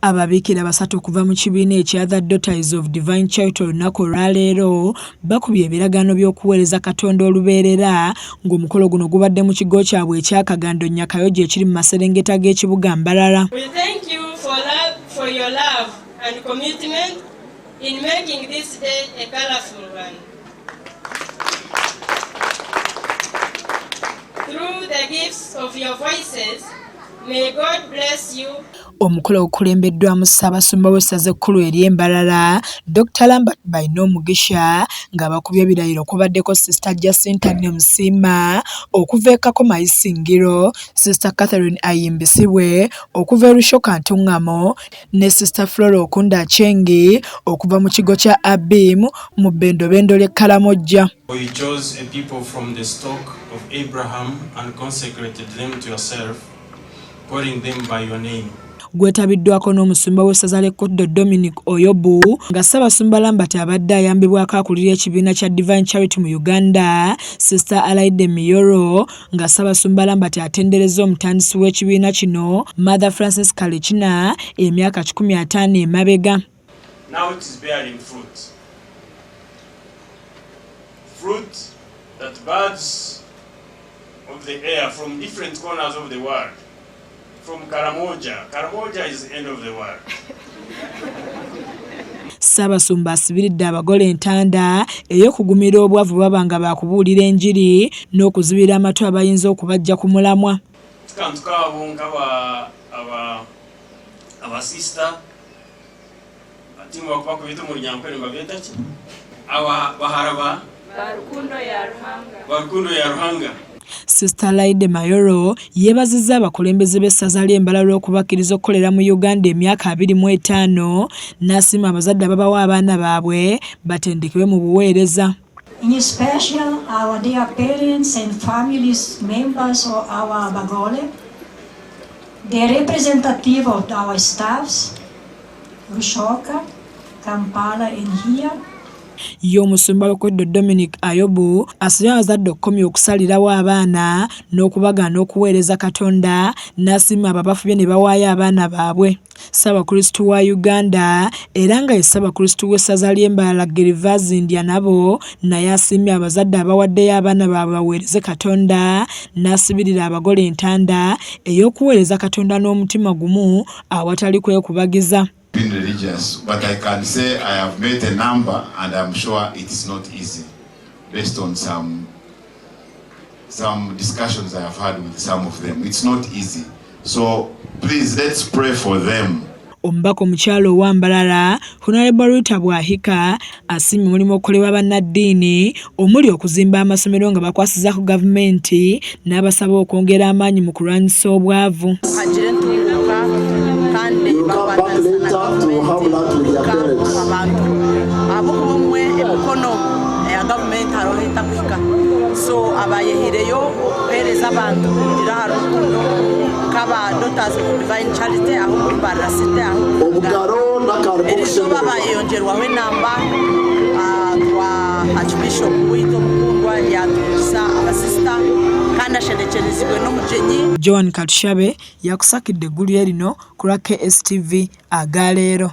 Ababiikira basatu okuva mu kibiina ekya The Daughters of Divine Charity olunaku olwaleero bakubye ebiragaano by'okuweereza Katonda olubeerera ng'omukolo guno gubadde mu kigo kyabwe ekya Kagando Nyakayojo ekiri mu maserengeta g'ekibuga Mbarara. We thank you for your love and commitment in making this day a colorful one. Through the gifts of your voices, may God bless you. Omukolo ogukulembeddwamu Ssaabasumba w'essaza ekkulu ery'e Mbarara, Dokita Lambert Bainomugisha ng'abakubye ebirayiro kubaddeko Sisita Jacinta Nemusiima okuva e Kakoma Isingiro, Sisita Catherine Ayimbisibwe okuva e Rushoka Ntungamo ne Sisita Flora Okunda Aceng okuva mu kigo kya Abim mu bbendobendo ly'e Karamojja. For you chose a people from the stock of Abraham and consecrated them to yourself, calling them by your name. Gwetabiddwako n'omusumba w'essaza ly'e Kuddo Dominic Oyobu nga Ssaabasumba Lambert abadde ayambibwako akulira ekibiina kya Divine Charity mu Uganda, Sister Alaide Miyoro, nga Ssaabasumba Lambert atenderezza omutandisi w'ekibiina kino Mother Francis Kalekina emyaka 150 emabega. Now it is bearing fruit. Fruit that birds of the air from different corners of the world, from Karamoja. Karamoja is the end of the world. Ssaabasumba asibiridde abagole entanda ey'okugumira obwavu baba nga baakubuulira enjiri n'okuzibira amatu abayinza okubajja ku mulamwa. Tukantu kaabo nk'aba aba abasista ati mwakuba kubita omu Runyankore nibabeeta ki? Aba bahara ba Rukundo ya Ruhanga. Ba Rukundo ya Ruhanga. Sister Laide Mayoro yeebazizza abakulembeze b'essaza ly'e Mbarara okubakkiriza okukolera mu Uganda emyaka 25 n'asiima abazadde ababawa abaana baabwe batendekebwe mu buweereza. In special, our dear parents and families, members of our Bagole, the representative of our staffs, Rushoka, Kampala and here. Ye omusumba w'Ekoddo Dominic Ayobu asabye abazadde okukomya okusalirawo abaana n'okubagaana okuweereza Katonda n'asiima abo abafubye ne bawaayo abaana baabwe. Ssaabakristu wa Uganda era nga ye Ssaabakristu w'essaza ly'e Mbarara Gervase Ndyanabo naye asiimye abazadde abawaddeyo abaana baabwe baweereze Katonda n'asibirira abagole entanda ey'okuweereza Katonda n'omutima gumu awatali kwekubagiza. Been religious, but I can say I have met a number and I'm sure it's not easy based on some discussions I have had with some of them. It's not easy. So please, let's pray for them. Omubaka omukyala owa Mbarara, Honorable Rita Bwahika, asiimye omulimu ogukolebwa bannaddiini omuli okuzimba amasomero nga bakwasizaako gavumenti n'abasaba okwongera amaanyi mu kulwanyisa obwavu. Hagire entunguka kandi bakwatanisa na gavumenti abantu ahabw'okuba omwe emikono ya gavumenti hariho etakuhika, so abayehireyo okuheereza abantu kurugira aha rukundo nk'aba Daughters of Divine Charity aho omuri Mbarara City, aho erizooba bayeyongyerwaho enamba twa Archbishop waitu omukundwa yatungisa abasisita kandi ashenekyerezibwe n'omugyenyi. Joan Katushabe yakusakidde eggulire lino ku lwa KSTV agaleero.